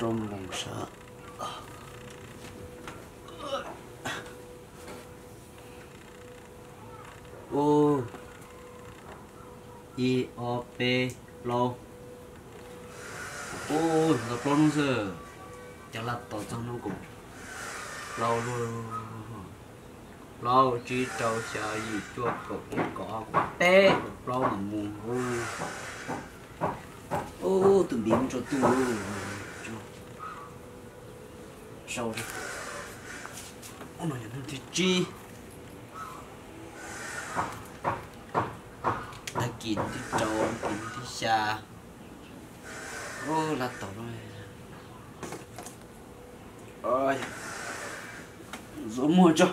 Plaub moos sab. Ub, ib ob peb plaub. Ub, ntau plaub hnub xwb. Cas laj tos txog hnub kaum plaub lawm. Plaub tsib rau xya yim cuaj kaum ib kaum ob kaum peb kaum plaub mas mus. Ub, tus npiv mus tso tuj. Sau, ub, no yog hnub thib tsib, tag kis hnub thib rau, tag kis hnub thib xya. Ub, laj tos lawm. Zuav muag tso,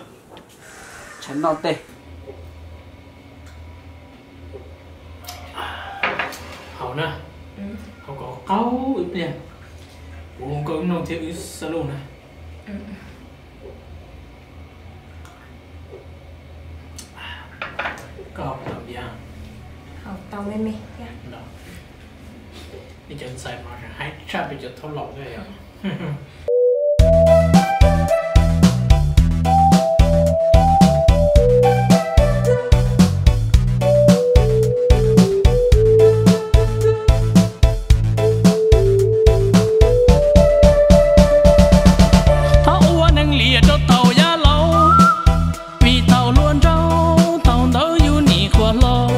tshais noj tej. Haus na, haus kom qaug ib pliag. Kuv hu koj wb mloog thiab wb xab luj na. Koj haus tau npias? Haus tau me me thiab. Nej cov ntxhais mas haib tshaj peb cov thaub laus thiab yom. Thov ua neeg liam rau thaum yav laus, vim thaum hluas nraug thaum ntawd yus nim qhuav hlob,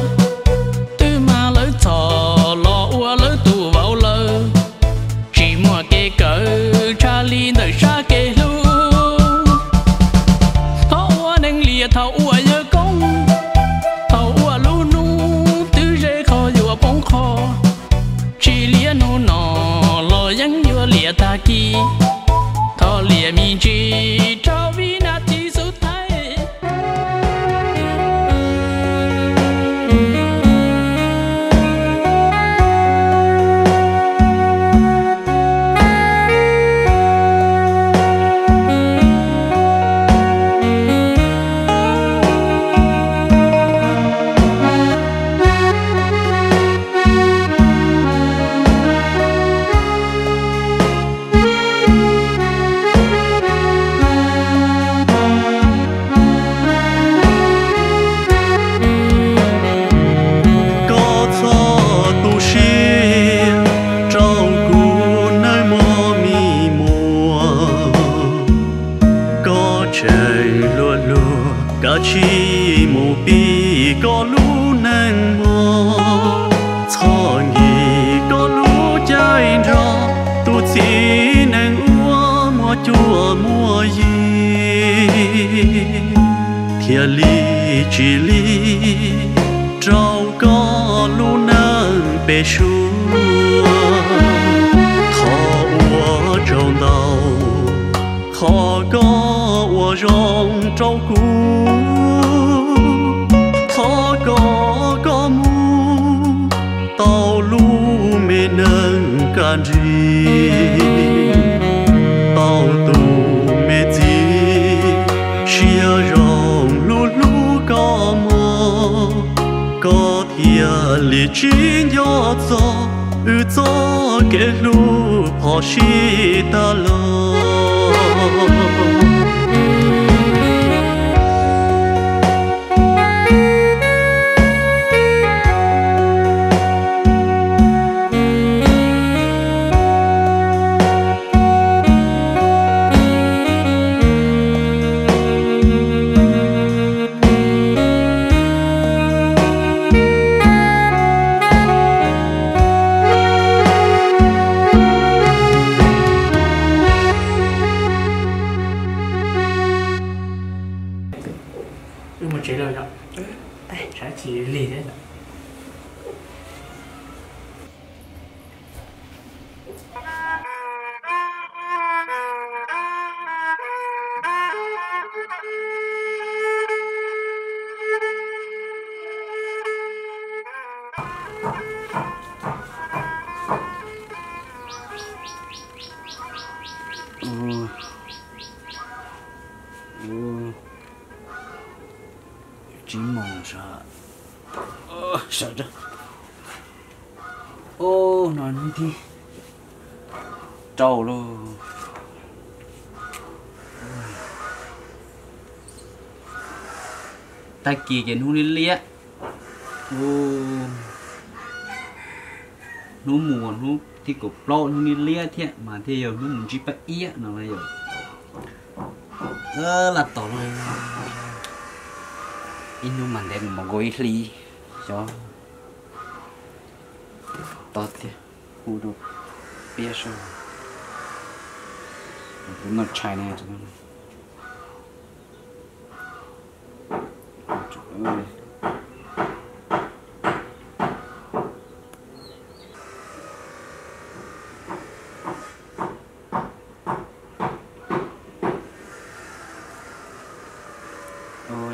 twb mag lawv txhom los ua lawv tus vauv lawm, tsis muaj kev kawm tshaj li ntawm sab kev hlub. Thov ua neeg liam thaum ua yawg koob, thaum ua lub hnub twb ze qhov yuav poob qho, tsis liam hnub no los yeej yuav liam tag kis, thov liam me ntsis rau vib nas this xub thawj. Koj txhob tu siab rau kuv nawb mog me muam, koj tseem hluas hluas kav tsij mus pib koj lub neej mog, txhob nkim koj lub caij nrog tus txiv neej ua muaj cuab muaj yig, thiaj li tsis lig rau koj lub neej pem suab. Thov ua tsaug ntau qhov koj ua zoo rau kuv, thov kom koj mus tau lub me neej kaj nrig, tau tus me txiv siab zoo hlub hlub koj mog, koj thiaj li tsis nco txog wb txoj kev hlub phom sij tag los. Wb mus tsev lawm yom. Saib tsis lig thiab. Tsib moos sawv, sawv rau. Ub, no hnub thib Rau lauj. Tag kis ces hnub liab liab, hnub mus hnub thib kaum plaub hnub liab liab thiab mas thiaj yog hnub mus ntsib pab iab no na yom. Lam tos los ib hnub mas ntev mus nkaus ib hlis, xyov tau tiag. Hu rau piab saib, tus noj tshais ne.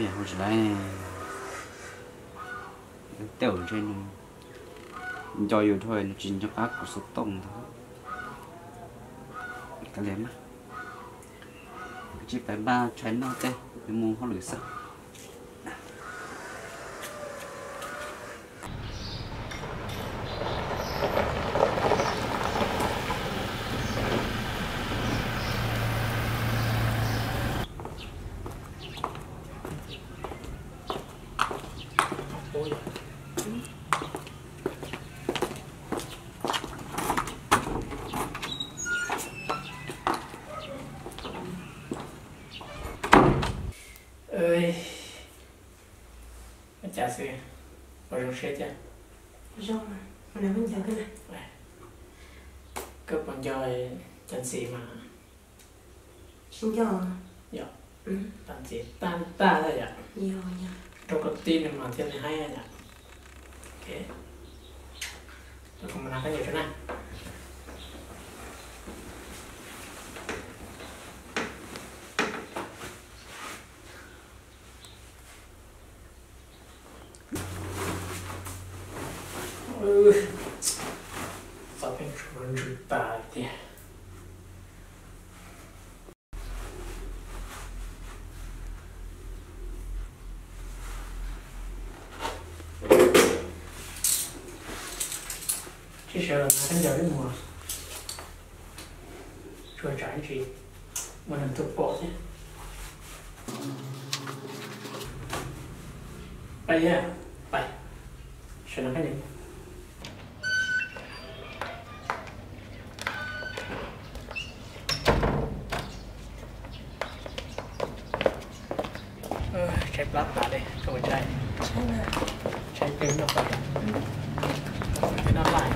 Yog hu tsis laib, tej zaum ntshe nws nco yus dhau nws tsis nco qab kuv xov tooj ntag. Kav liam mas, kav tsij pais npaj tshais noj tej yuav mus hauj lwm xwb. Ua cas xwb, ua zoo siab thiab. Koj puas nco cov ntxim mas? Tsis nco. Yog, cov ntxim tag tag yom. Rau koj tib nws mas thiaj li haib yom. Kuv mus nqa koj nyiam tso na. Xav pheej tshuav ntsws tas tiag. Tsis sawv los nqa khaub ncaws wb mus. Tsuas tsam ntsis muaj neeg tuaj pom thiab. Pais, pais, sawv los khaub ncaws. Tshaib plab tas li, koj puas tshaib? Tshaib kawg noj pais, koj noj laj.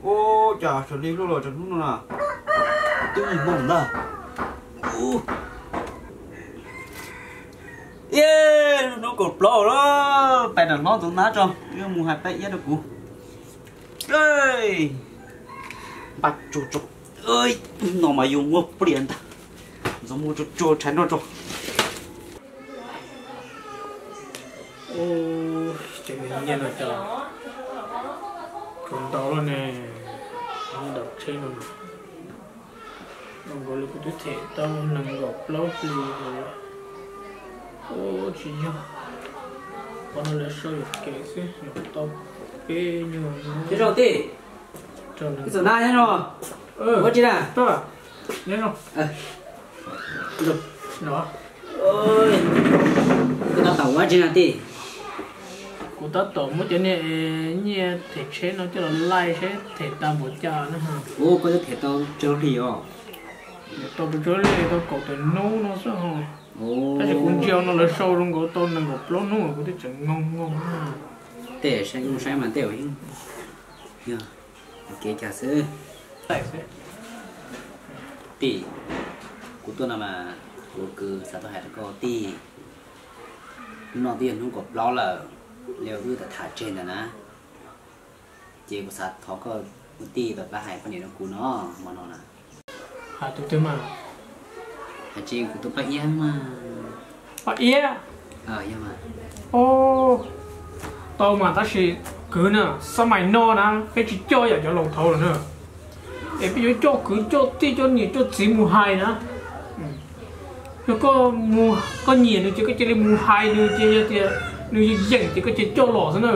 Ua cas sawv li luaj los tsaus hnub no na? Twb ib moos ntag. Hnub kaum plaub lawm, pais nram hlob ntxoov nab tso, yuav mus hais pab iab rau kuv. Npaj tsuag tsuag, no mas yus muaj pliag ntag. Ntxoov muag tsuag tsuag tshais noj tso. Ces nws nyiaj no cas tsuas ntau lawm ne, nyob ntawm tsheb no. Zoo nkaus li kuv twb them tau nees nkaum plaub hlis lawm. Ub, tsis yog, qhov no lawv sau yuam kev xwb los tau. Nyob zoo tij, ib txwm na nyob zoo. Ua tsi na? Koj tab tom ua tsi na tij? Kuv tab tom muab cov niag nyiaj them tsheb no coj los laij seb them tau npaum cas na. Ua koj twb them tau tsawg hli os? Tau tsawg hli, tau kaum tawm hnub no xwb ho. Tab sis kuv ntsia no lawv sau zoo nkaus tau nees nkaum plaub hnub kuv twb tseem nyoog nyoog na. Tej saib kuv saib mas tej uas yeej yog kev cag xwb. Tij, kuv tuaj no mas kuv kwv xav tuaj hais rau koj tij. Hnub no twb yog hnub kaum plaub lawm, li wb tau tham tseg ntawd na. Ces kuv xav thov koj ua tij tau pab hais poj niam rau kuv no, hmo no na. Hais tus twg mas? Hais tsis kuv tus Paj Iab mas. Paj Iab? Tau mas tab sis kwv na, xab mais no na peb tsis coj yam cov laus thaud lawm na. Es peb yuav coj kwv coj tij coj niam coj txiv mus hais na. Yog koj, koj nyiam nws ces koj cia li mus hais nws ces yog tias nws yeem ces koj cia li coj los xwb na.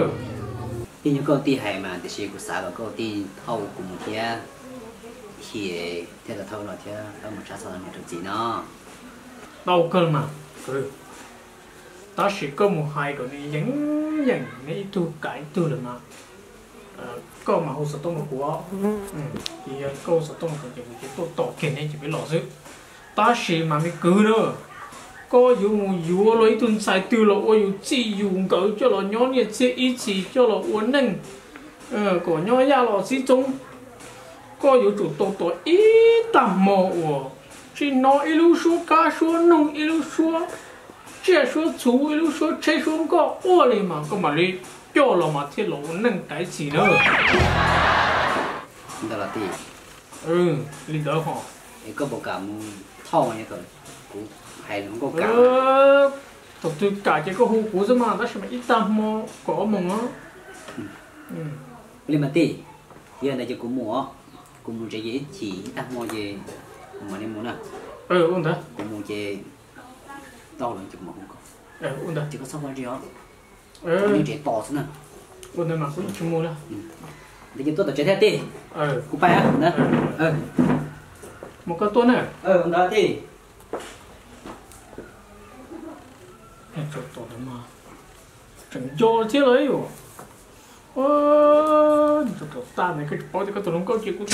Tij, yog koj tij hais mas tiam sis kuv xav kom koj tij thauj kuv mus thiab, thiaj li thauj los thiab pab mus tshaj txog niam rau txiv no. Tau kawg mas, tab sis koj mus hais kom nws yeem yeem neb ib tug kam ib tug lawm mas koj mam hu xov tooj rau kuv. Ces yog koj hu xov tooj rau kuv ces kuv tuaj tos kiag neb ces peb los xwb. Tab sis mas me kwv na, koj yuav mus yuav los ib tug ntxhais twg los ua yus txij yus nkawm coj los nyob niaj txhiab ib txhis coj los ua neej kom nyob yaj los xib txoob, koj yuav tsum tau tos ib tag hmo uas tsis hnov ib lub suab kab suab noog, ib lub suab tsiaj suab txhu, ib lub suab tsheb suab nkoj ua li mas koj mam li coj los mas thiaj los ua neej tau ib txhis na. Ntawd los tij. Li ntawd ho. Es koj puas kam mus thauj, kuv hais lus nkauj kam. Thaum twg kam ces koj hu kuv xwb mas, tab sis mas ib tag hmo kaum ob moos. Li mas tij, yog ntawd ces kuv mus os. Kuv mus tsev ces ib chim ib tag hmo ces kuv mam li mus na. Kuv mus ces tau lawm ces kuv mam hu koj. Ces koj txhob ua tsi os. Nyob tsev tos xwb na. Ua ntawd mas kuv yeej tsis mus na. Ntawd ces tuaj tom tsev thiab tij. Kuv pais na. Mus koj tuaj na. Ntawd tij. Tseem nco thiab lauj. Tag ne, koj tsis paub tias koj tus hluas nkauj ces kuv tu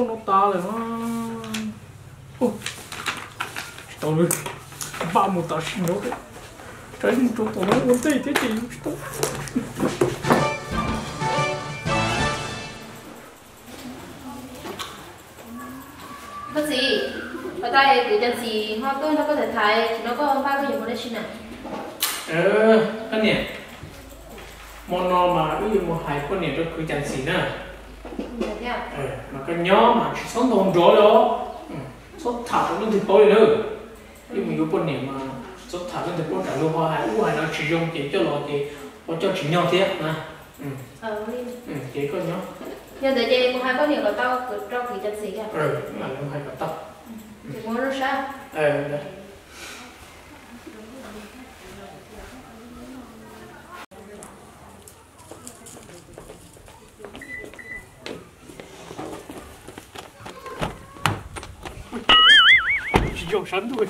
no tas lawm. Tsis tau li, npaj mus tam sim no, tsam mus rau tom no ua ntej thiab ces yus tsis tau. Koj txiv, puas tas kwv Cov Ntxim ho tuaj nrog koj tham tham, tsis no koj npaj koj yuav mus dab tsi na? Koj niam, hmo no mas wb yuav mus hais poj niam rau kwv Cov Ntxim na. Mas koj nyob mas tsis txhob ntaus nrov li os, txhob tham rau leej twg paub li na. Wb mus yuav poj niam mas txhob tham leej twg paub, tsam luag ho hais ub hais no tsis zoo ces coj los ces ho coj tsis nyog thiab na. Ces koj nyob. Yog ntawd ces mus hais poj niam kom tau, rau kwv Cov Ntxim. Mus hais kom tau. Ces mus lub sab. Tsis zoo sab ntuj.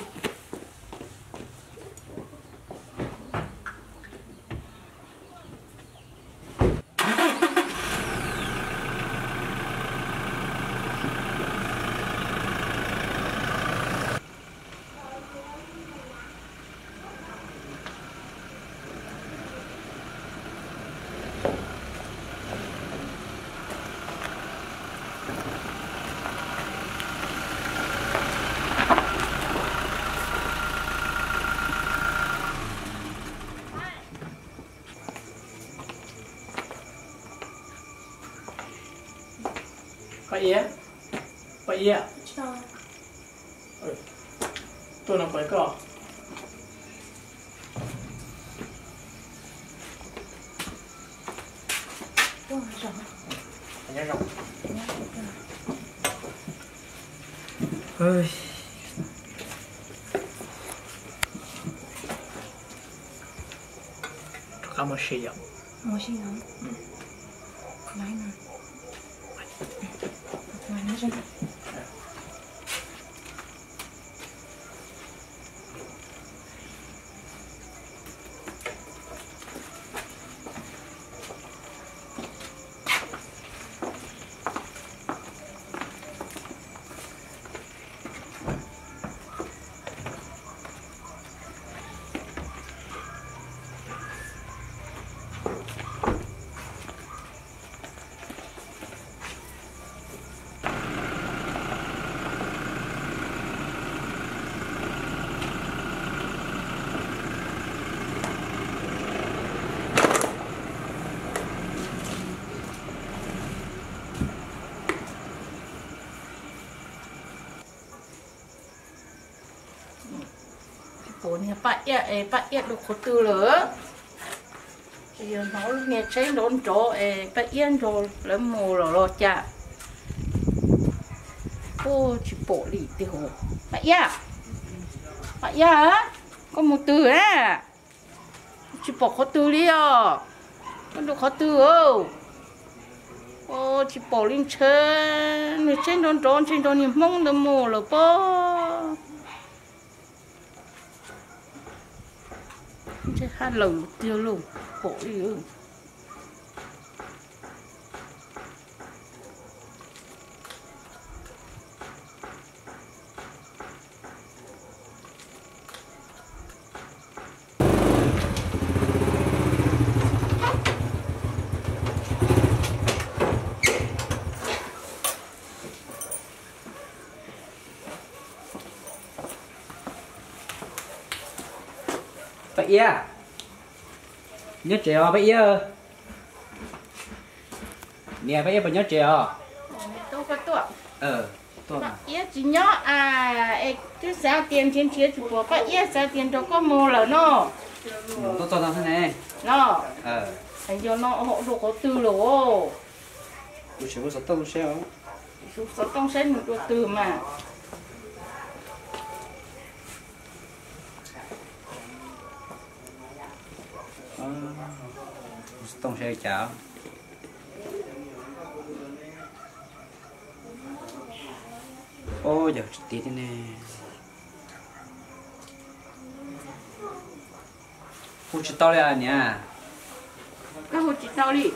Poj Iab, Poj Iab, tuaj no pom koj. Rov qab mus ua si yom. Pom niag Paj Iab es Paj Iab dua qhov twg lawm? Tsis yog hnov lub niag tsheb nrov nrov es Paj Iab nrog lawv mus lawm los cas? Ua tsis pom li tiag. Paj Iab, Paj Iab, koj mus twg a? Tsis pom qhov twg li os. Koj dua qhov twg? Ua tsis pom li, ntshe niag tsheb nrov nrov ntshe nrog niag Hmoob ntawd mus lawm pob. Ntshe haj lawm tiag lauj, pom li. Paj Iab, nyob tsev os Paj Iab. Niam, Paj Iab puas nyob tsev os? Paj Iab tsis nyob a, es twb xav tias nrhiav nrhiav tsis pom Paj Iab, xav tias nrog koj mus lawm no. Tuaj txog no thiab ne. No, yog no ho dua qhov twg lawm os? Kuv tseem hu xov tooj seb, hu xov tooj seb nws dua twg mas. Hu xov tooj seb cas. Ob, yog tsis tiag thiab ne. Hu tsis tau li niam. Koj hu tsis tau li.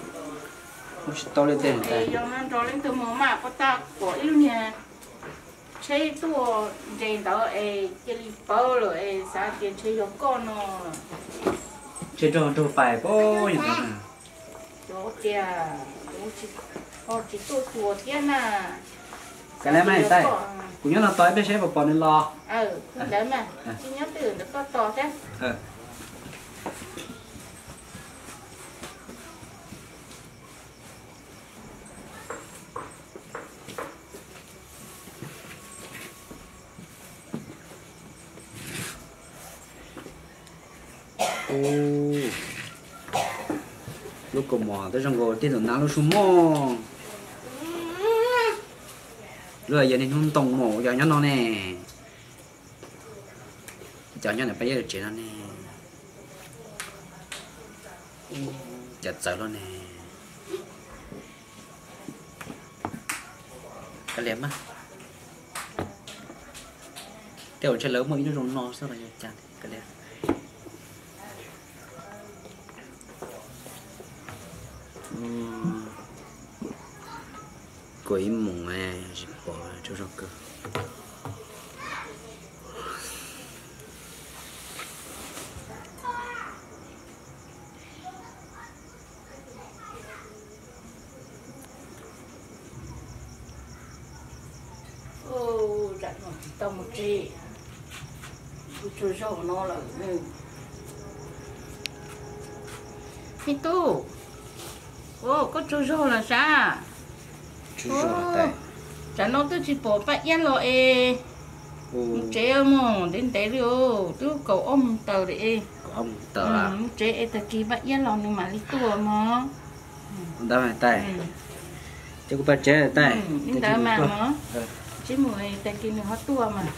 Hu tsis tau li tiag. Yog no nrog leej twg mus mas, puag ta pom ib lub niag tsheb tuaj nres ntawd es cia li pawv lawm es xav tias ntshe yog koj no. Ntshe raug nraug pais pob yog ntawd na. Cov tias kuv ho tsis tuaj xyuas thiab na. Kav liam mas Tais, kuv nyob no tos ib pliag seb puas pom nws los. Ntawd mas tsis nyob twj ywm ntawd koj tos thiab. Lub kaus mom twb zoo nkaus tej tus nab lub su mog. Lub yog niaj hnub ntoo mus yog nyob no ne. Cov nyob ntawm Paj Iab lub tsev no ne. Cov txawv loj ne. Kav liam mas. Tej zaum ntshe lawv muaj ib lub zoo no xwb los yog cas, kav liam. Kuv ib mus tsis pom tsaug zog kawg. Tsis tau mus tsev, kuv tsaug zog no lawm. Me tub, koj tsaug zog lawm sav? Tsam no twb tsis pom Paj Iab los es mus tsev mus ntev ntev li os, twb kaum ob moos taws li es. Mus tsev es tag kis Paj Iab los nws mam li tuaj mog. Ntawd mas Tais, ces kuv pab tsev Tais. Li ntawd mas mog, tsis mus tag kis nws ho tuaj mas.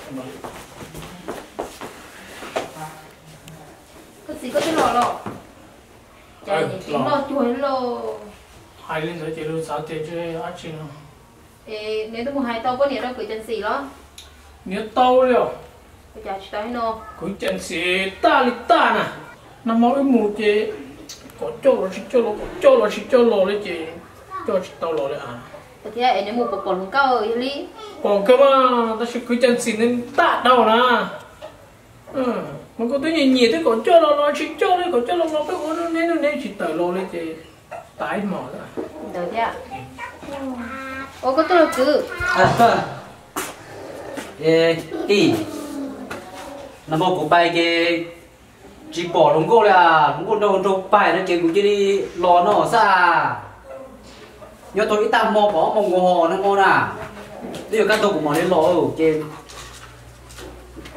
Koj txiv, koj twb los los? Cas niam tsev loj cuag li lauj. Hais li ntawd ces luag xav tias ntshe dab tsi no. Es neb twb mus hais tau poj niam rau kwv Cam Xis los? Niam tau li os. Ua cas tsis tau no? Kwv Cam Xis tag li tag na. Nag hmo wb mus ces kom coj los tsis coj los, kom coj los tsis coj los li ces coj tsis tau los li as. Thiab es neb mus pom pom hluas nkauj yog li? Pom kawg mas, tab sis kwv Cam Xis nws tag dhau na. Mas koj twb nyiam nyiam twb kom coj los los tsis coj li, kom coj los los peb ua neb neb tsis tawm los li ces tas ib hmos. Ntawd thiab. Ua koj tuaj los kwv. Tij, nag hmo kuv pais ces tsis pom hluas nkauj li as, hluas nkauj nraug nraug pais no ces kuv cia li los no xwb. Nyob tau ib tag hmo pom ob hmos nkaus hos nag hmo na. Twb yuav kaj ntug kuv mam li los ces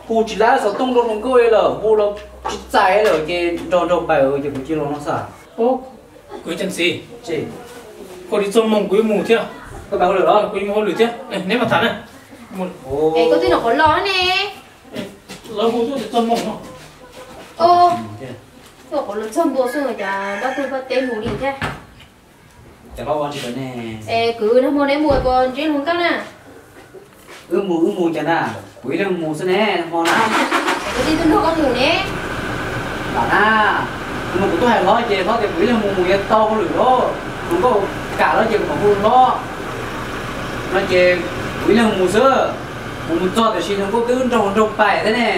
hu tsis laib xov tooj rau hluas nkauj li lawm, hu los tsis txais lawm ces nrog nraug pais ces kuv cia li los no xwb. Kwv Cam Xis, koj li txog moos kuv yuav mus thiab. Kuv yuav mus hauj lwm thiab, neb mam tham na. Es koj twb nyuam qhuav los ne. Lawv hu tuaj txog moos no. Nyuam qhuav los txog ntua xwb cas dab tuag paj teb mus li thiab. Es kwv, nag hmo neb mus puas ntsib hluas nkauj na? Wb mus wb mus cas na, kuv ib leeg mus xwb ne, nag hmo na. Kuv twb nrog koj mus ne. Lam na, nag hmo kuv tuaj hais hlob ces hlob tias kuv ib leeg mus mus yuav tau hauj lwm lauj, hluas nkauj kam los ces kuv mam hu hlob no ces kuv ib leeg mus xwb. Kuv mus txog tiam sis hluas nkauj twb nraug nraug pais thiab ne.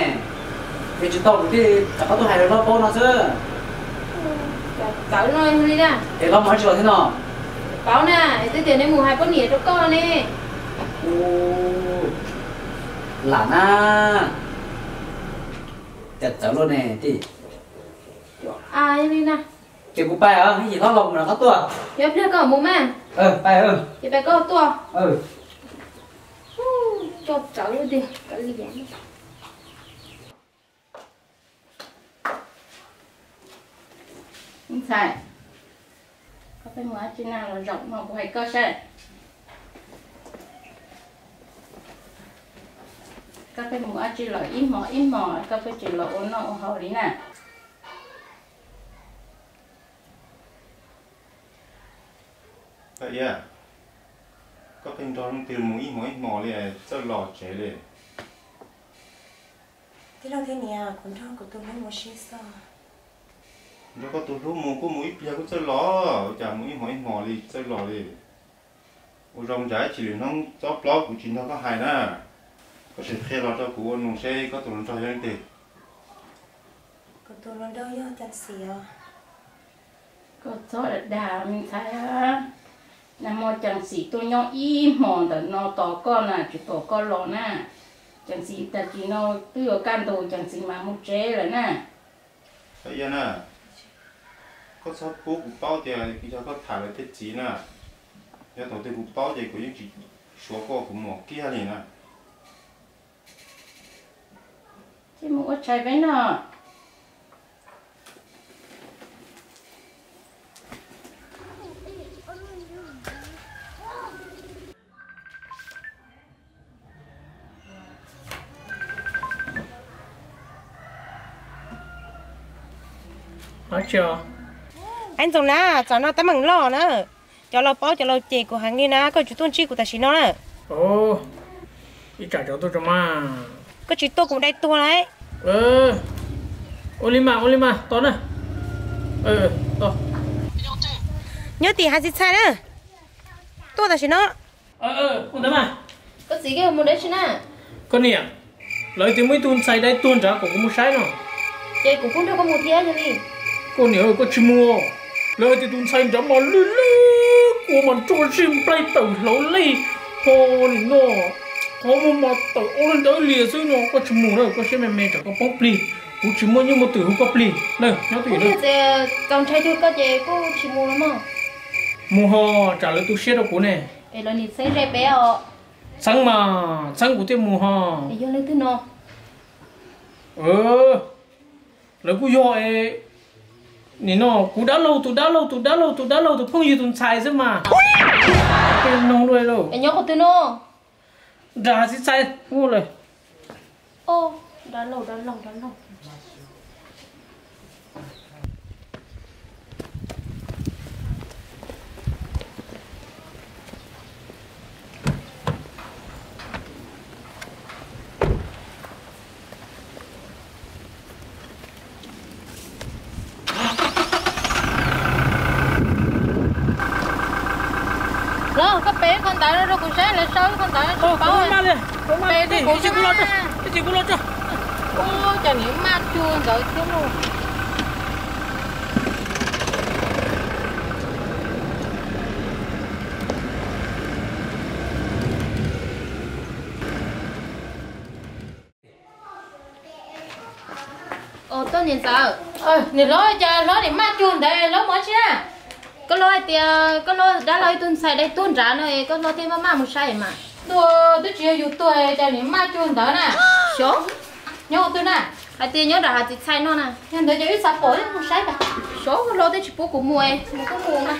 Es tsis tau kuv thiaj rov qab tuaj hais rau hlob paub no xwb. Txawv no li na. Es hlob mus dab tsi los thiab no? Paub na, es twb tias neb mus hais poj niam rau koj ne. Lam na, cas txawv luaj ne tij. Li na. Ces kuv pais os, ib chim hlob los kuv mam rov qab tuaj. Yog pliag koj mus mas. Pais, ces pais koj tuaj. Coj txawv tiag. Ntxhais, koj pheej mus dab tsi na, los zaum no kuv hais koj saib. Koj pheej mus dab tsi los ib hmos ib hmos, koj pheej tsis los ua noj ua haus li na. Koj Iab, koj pheej nrog leej twg mus ib hmos ib hmos li txawj los tsev li? Tij laug thiab niam, kuv nrog kuv tus hlub mus sib xoj. Nrog koj tus hlub mus kuj mus ib pliag kuj txawj los, ua cas mus ib hmos ib hmos li txawj los li? Ua zoo tsam ib chim lwm hnub txob plaub kuv tsis nrog koj hais na, koj tseem qhia los rau kuv ua nus seb koj tus hluas nraug yog leej twg. Kuv tus hluas nraug yog Cam Xis os. Koj txhob dag me ntxhais, nag hmo Cam Xis tuaj nyob ib hmos ntawm no tos koj na, tsis pom koj los na. Cam Xis tag kis no twb yuav kaj ntug, Cam Xis mas mus tsev lawm na. Koj Iab na, koj txhob pub kuv paub tias yog koj tham lawv tej txiv na. Yog thaum twg kuv paub ces kuv yeej tsis suav koj kuv mom kiag li na. Ces mus ua tshais peb noj. Aib Ntxoov na, tsam no teeb meem loj na. Cov laus paub cov laus cem kuv heev li na, koj tsis tuaj ntsib kuv tam sim no na. Ib tsam tsaus tuaj tso mas. Koj tsis tuaj kuv dai tuag lauj. Ua li mas, ua li mas, tos na. Nyob tim hav txiv txhais na. Tuaj tam sim no. Koj txiv, koj mus dab tsi na? Koj niam, lawv tias muaj ib tug ntxhais dai tuag nrad kom kuv mus saib no. Ces kuv kuj nrog koj mus thiab yog li. Koj niam, koj tsis mus. Lawv hais tias tus ntxhais nrad mas lwj lwj kua mas nroj zij nplaig tawm hlauv lej ho nim no, qhov muag mas tawm ob lub ntawv lias xwb no. Koj tsis mus na, koj siab me me tsam koj poob plig. Kuv tsis muaj nyiaj muaj twm hu koj plig na, nyob twj ywm na. Txaus ntshai cuag koj ces kuj tsis mus los mas. Mus ho, tsam lawv tu siab rau kuv ne. Es lawv nim txheeb ze peb os. Txheeb mas, txheeb kuv thiaj mus ho. Es yog leej twg no? Lawv kuj yog, nim no kuv dab laug tus dab laug tus dab laug tus dab laug tus phooj ywg tus ntxhais xwb mas. Tej noog luaj lauj. Es nyob qhov twg no? Nram hav txiv txhais lawm. Oj, dab laug, dab laug, dab laug. Los, koj pem ib qho ntawv no rau kuv saib, lawv sau ib qho ntawv tsis paub. Pem rau kuv, ib tsis kuv los tso. Ua cas niam maj cuag ntawd thiab lauj. Tuaj niam ntxawm, niam hlob, cas hlob niam maj cuag ntawd, hlob mus tsi na? Koj hlob hais tias koj hlob dab laug ib tug ntxhais dai tuag nrad no es koj hlob thiaj maj maj mus saib mas. Tuag twb tsis yog yus tuag cas niam maj cuag ntawd na. Xyov, nyob twg na? Hais tias nyob nram hav txiv txhais no na. Yog ntawd ces wb xav pom mus saib cas. Xyov, koj hlob twb tsis pub kuv mus, mus koj mus na.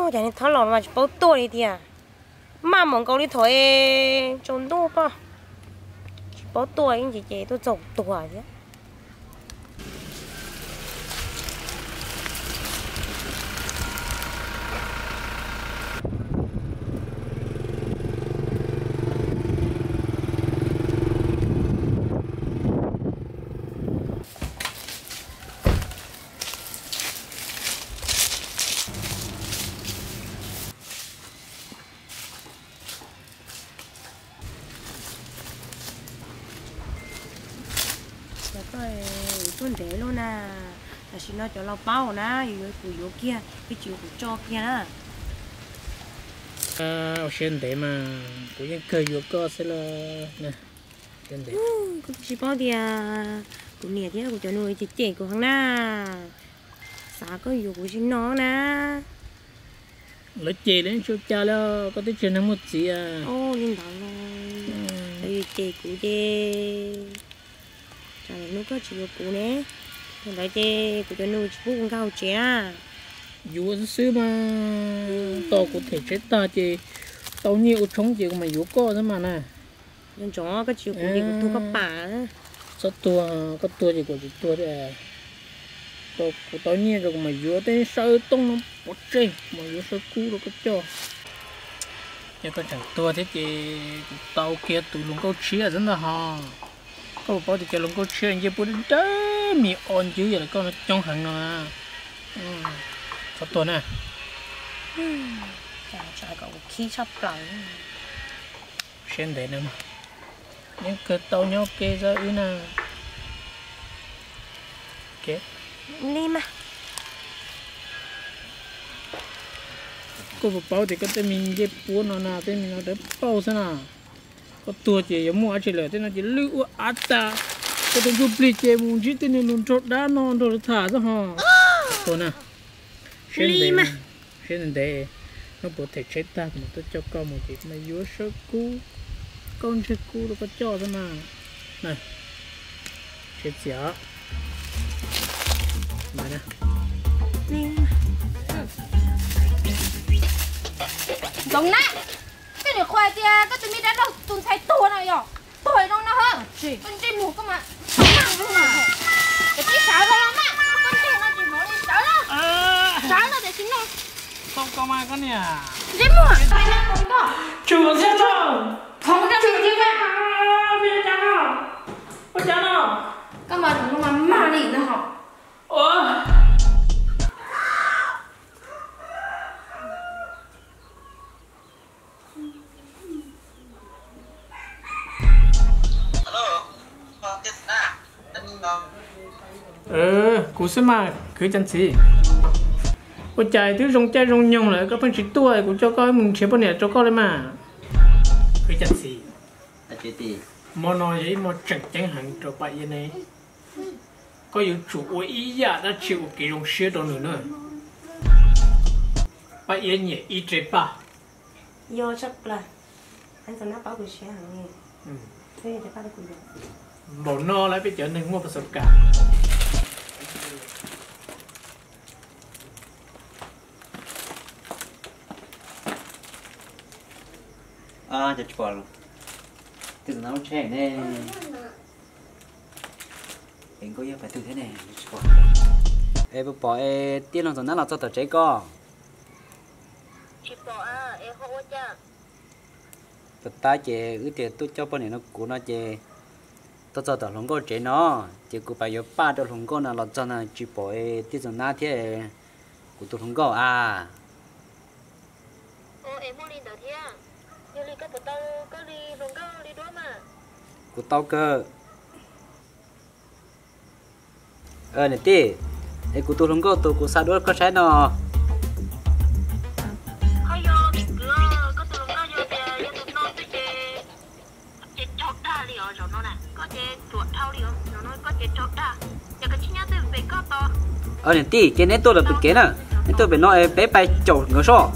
Cas nws thab los mas tsis paub tuaj li tiag. Maj mus nkaus li thaum tsaus ntuj pob. Tsis paub tuaj ib ntsis ces tuaj txog tuag thiab. Cov koj yuav tuaj ntev lawm na, tam sim no cov laus paub na, yuav kuv yuav kiag, twb tsis yuav kuv tso kiag na. Ua siab ntev mas kuv yeej kawg yuav koj xwb los. Koj twb tsis paub tias kuv niam thiab kuv cov nus cem cem kuv heev na. Xav koj yuav kuv tsis no na. Lawv cem lawv tsis ua cas li, koj twb tsis yog neeg muaj txiv. Li ntawd los lawv yuav cem kuv ces tsam hnub koj tsis yuav kuv ne, thaum ntawd ces kuv cov nus tsis pub kuv nkag hauv tsev na. Yuav xwb xwb mas, tos kuv them tsheb tag ces tau nyiaj ua tshoob ces kuv mam yuav koj xwb mas na. Nco ntsoov koj tsis yuav kuv ces kuv tuag koj pam. Txhob tuag, koj tuag ces kuv tsis tuag thiab. Kuv tau nyiaj rau kuv mam yuav tej sawv tooj no pov tseg, kuv mam yuav sawv kub rau koj coj. Yog koj tseem tuag thiab ces kuv tau kiag tus hluas nkauj tshiab xwb ntag ho. Koj puas paub tias cov hluas nkauj tshiab ncej puab dawb mis o ncwb yam li koj no coob heev no. Txhob tuag na. Khib tshaj plaws. Siab ntev na, yeej kawg tau nyob ke xwb wb na. Li mas, koj puas paub tias koj tej me ncej puab no na, tej me no dawb paug xwb na. Koj tuag ces yuav muaj dab tsi lawm, tej no ces lwj ua av tas. Koj tus ntsuj plig ces mus ntsib tej niag lus nraug dab no nrog lawv tham xwb ho. Tuag na. Siab ntev, siab ntev ntev. Hnub puav them tsheb tag kuv mam tuaj coj koj mus ces kuv mam yuav sawv kub, kauj ntseg kub rau koj coj xwb mas. Siab txias. Ntxoov na, koj nim qhuas tias koj tus me dab laug tus ntxhais tuag no yog tuag zoo no, koj ntsej muag koj mas, koj tib sawv los mas, koj ntsej no tsis hnov li, sawv los, sawv los tiam sis no. Ntsej muag, tsuas thiab tso, phoov rau tsuas thiab, ua cas no, koj mas mas mag li no ho. Kuv xwb mas kwv Caj Ntxhis. Ua cas twb zoo caij zoo nyoog lawm koj pheej tsis tuaj, kuv coj koj mus nrhiav poj niam rau koj li mas. Kwv Caj Ntxhis, hmo no yog ib hmo tseem ceeb heev rau Paj Iab ne. Koj yuav tsum ua ib yam dab tsi ua kev zoo siab rau nws na. Paj Iab nyiam ib re paj. Npaum no lawm peb cov neeg muaj pas xav kam. Cov tsis pom, twb txog nab lub tsheb ne. Es nkauj yog pais twg thiab ne? Tsis pom. Es puas pom es tij laug Ntxoov Nab los txog tom tsev ko? Puas tab ces wb tias tuaj coj poj niam no kuv no ces tuaj txog tom hluas nkauj tsev no, ces kuv pais yuav paj rau hluas nkauj no los txog no tsis pom es tij Ntxoov Nab thiab kuv tus hluas nkauj a. Kuv tau kawg. Niam tij, es kuv tus hluas nkauj tus kuv xa duab koj saib no. Niam tij, ces neb tuaj lawm pem kev na, neb tuaj pem no es peb pais caum nkawd soj.